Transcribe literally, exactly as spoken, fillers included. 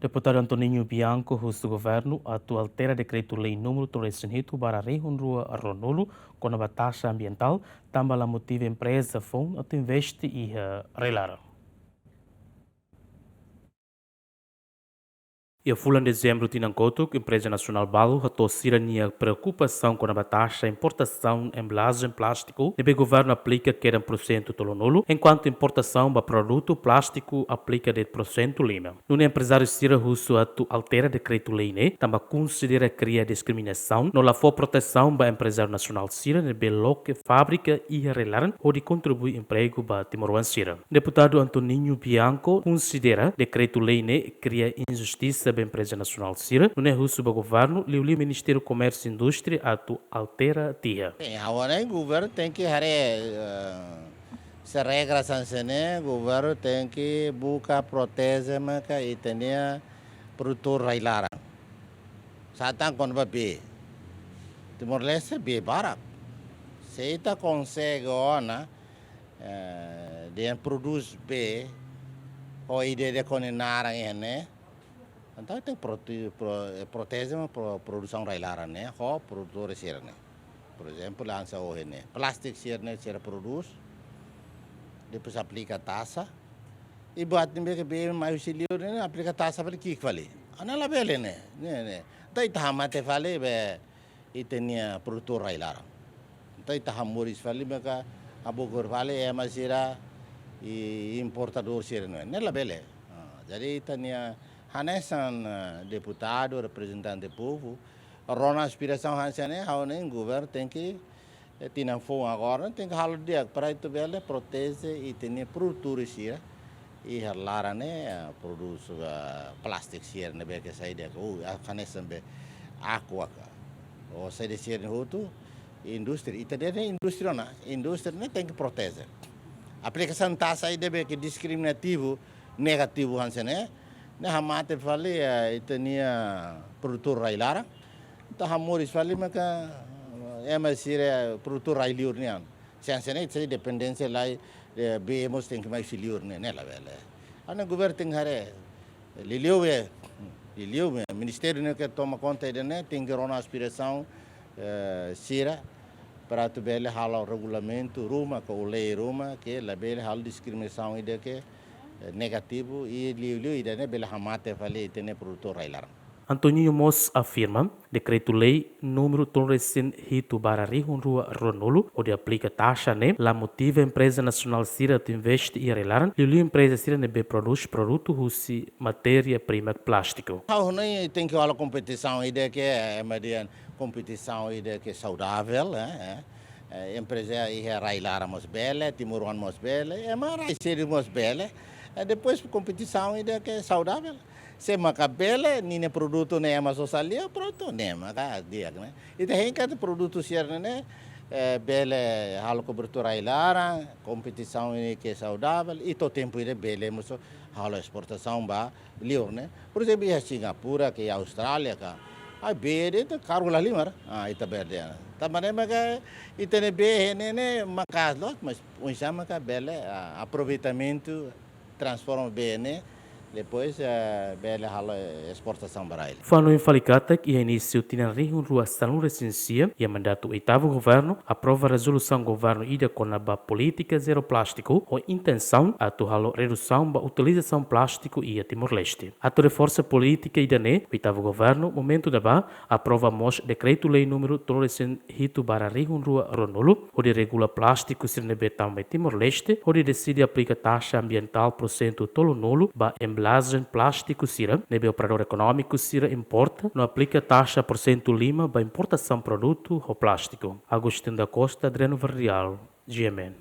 Deputadu Antoninho Bianco husu governu atu altera dekretu-lei númeru tolu resin hitu barra rihun rua ruanulu kona-ba taxa ambientál, tanba la motiva empreza foun atu investe iha rai-laran. Iha fulan Dezembru tinan kotuk, empreza nasionál balu hato'o sira-nia preokupasaun kona-ba taxa importasaun embalajen plástiku ne'ebé governu aplika kedan porsentu tolunulu, enkuantu importasaun ba produtu plástiku aplika de'it porsentu lima. Nune'e emprezáriu sira husu atu altera dekretu-lei ne'e, tanba konsidera kria diskriminasaun no la fó protesaun ba emprezáriu nasionál sira ne'ebé loke fábrika iha rai-laran hodi kontribui empregu ba timoroan sira. Deputadu Antoninho Bianco konsidera dekretu-lei ne'e kria injustisa ba empreza nasionál sira, nune'e husu ba governu, liuliu Ministériu Komérsiu Indústria atu altera tiha. Sin, agora governu tenke haree, eh, se regra hanesan ne'e, governu tenke buka proteje maka ita-nia produtu rai-laran. Sá tan kona-ba bee. Timor-Leste bee barak. Se ita konsege ona, eh, dehan prodús bee, ho ida-idak ho nia naran iha ne'e, entaun tenke prote-, pro-, eh, proteje maka pro-, produsaun rai-laran ne'e, ho produtór sira-ne'e. Por ezemplu, hanesan ohin ne'e, plástiku sira-ne'e sira prodús, depois aplika taxa, i buat ne'ebé ke bee mai husi liur ne'e aplika taxa fali ki'ik fali. Ne'e labele ne'e, ne'e, ne'e. Entaun ita hamate fali be ita-nia produtu rai-laran. Entaun ita hamoris fali maka habukur fali ema sira i importadór sira-ne'e. Ne'e labele. Ah, jadi ita-nia hanesan, eh, deputadu, reprezentante povu, rona aspirasaun hanesan ne'e, ha'u hanoin governu tenke, eh, tinan foun agora, tenke halo di'ak para atu bele proteje ita-nia produtu sira iha laran ne'e, eh, prodús, eh, plástiku sira ne'ebé ke sai di'ak, uh, ah, hanesan be Aqua ka. Ou saida sira-ne'e hotu, indústria, ita dehan indústria ona, indústria ne'e tenke proteje. Aplikasaun taxa ida-ne'ebé ke diskriminativu, negativu hanesan ne'e, ne'e hamate fali, eh, ita-nia produtu rai-laran, entaun hamoris fali maka, eh, ema sira produtu rai-liur nian. Se hanesan ne'e, se dependénsia lai, eh, bee mós tenke mai husi liur ne'e, ne'e labele. Ha'u hanoin governu tenke haree, liuliu be, liuliu be, ministériu ne'e ke toma konta ida-ne'e, tenke rona aspirasaun, eh, sira, para atu bele halo regulamentu ruma, ka lei ruma, ke labele halo diskriminasaun ida ke, eh, negativu, i liuliu ida-ne'e bele hamate fali ita-nia produtu rai-laran. Antoninho mós afirma, dekretu-lei númeru tolu resin hitu barra rihun rua ruanulu, hodi aplika taxa ne'e, la motiva empreza nasionál sira atu investe iha rai-laran, liuliu empreza sira ne'ebé prodús produtu husi matéria-prima plástiku. Ha'u hanoin tenke halo kompetisaun ida ke, eh, median kompetisaun ida ke saudavel, eh, eh. Eh, empreza iha rai-laran mós bele, timoroan mós bele, ema rai sira mós bele. Eh, depois kompetisaun ida ke saudavel. Se maka bele, ninia produtu ne'e ema sosa liu, prontu, ne'e maka di'ak ne'e. Ita hein katak produtu sira-ne'e, eh, bele halo kobertura rai-laran, kompetisaun ne'e ke saudavel, i to'o tempu ida bele mós halo esportasaun ba liur ne'e. Por ezemplu, iha Singapura, ka iha Austrália, ka, ah, bee de'it karu lahalimar, ah, ita bele dehan. Tanba ne'e maka, ita-nia bee ne'e, ne'e maka'as loos, mas oinsá maka bele, ah, aproveitamentu, transforma bee ne'e, depois, eh, bele halo esportasaun ba rai-laran. Fó hanoin fali katak, iha inísiu tinan rihun rua sanulu resin sia, iha mandatu oitavu governu, aprova rezolusaun governu ida kona-ba polítika zero plástiku, ho intensaun atu halo redusaun ba utilizasaun plástiku iha Timor-Leste. Atu reforsa polítika ida-ne'e, oitavu governu, momentu ne'ebá, aprova mós dekretu-lei númeru tolu resin hitu barra rihun rua ruanulu, hodi regula plástiku sira ne'ebé tama mai Timor-Leste, hodi deside aplika taxa ambientál porsentu tolunulu ba embalajen plástiku sira ne'ebé operadór ekonómiku sira importa, no aplika taxa porsentu lima ba importasaun produtu ho plástiku. Agostinho da Costa, Adriano Verdial, G M N.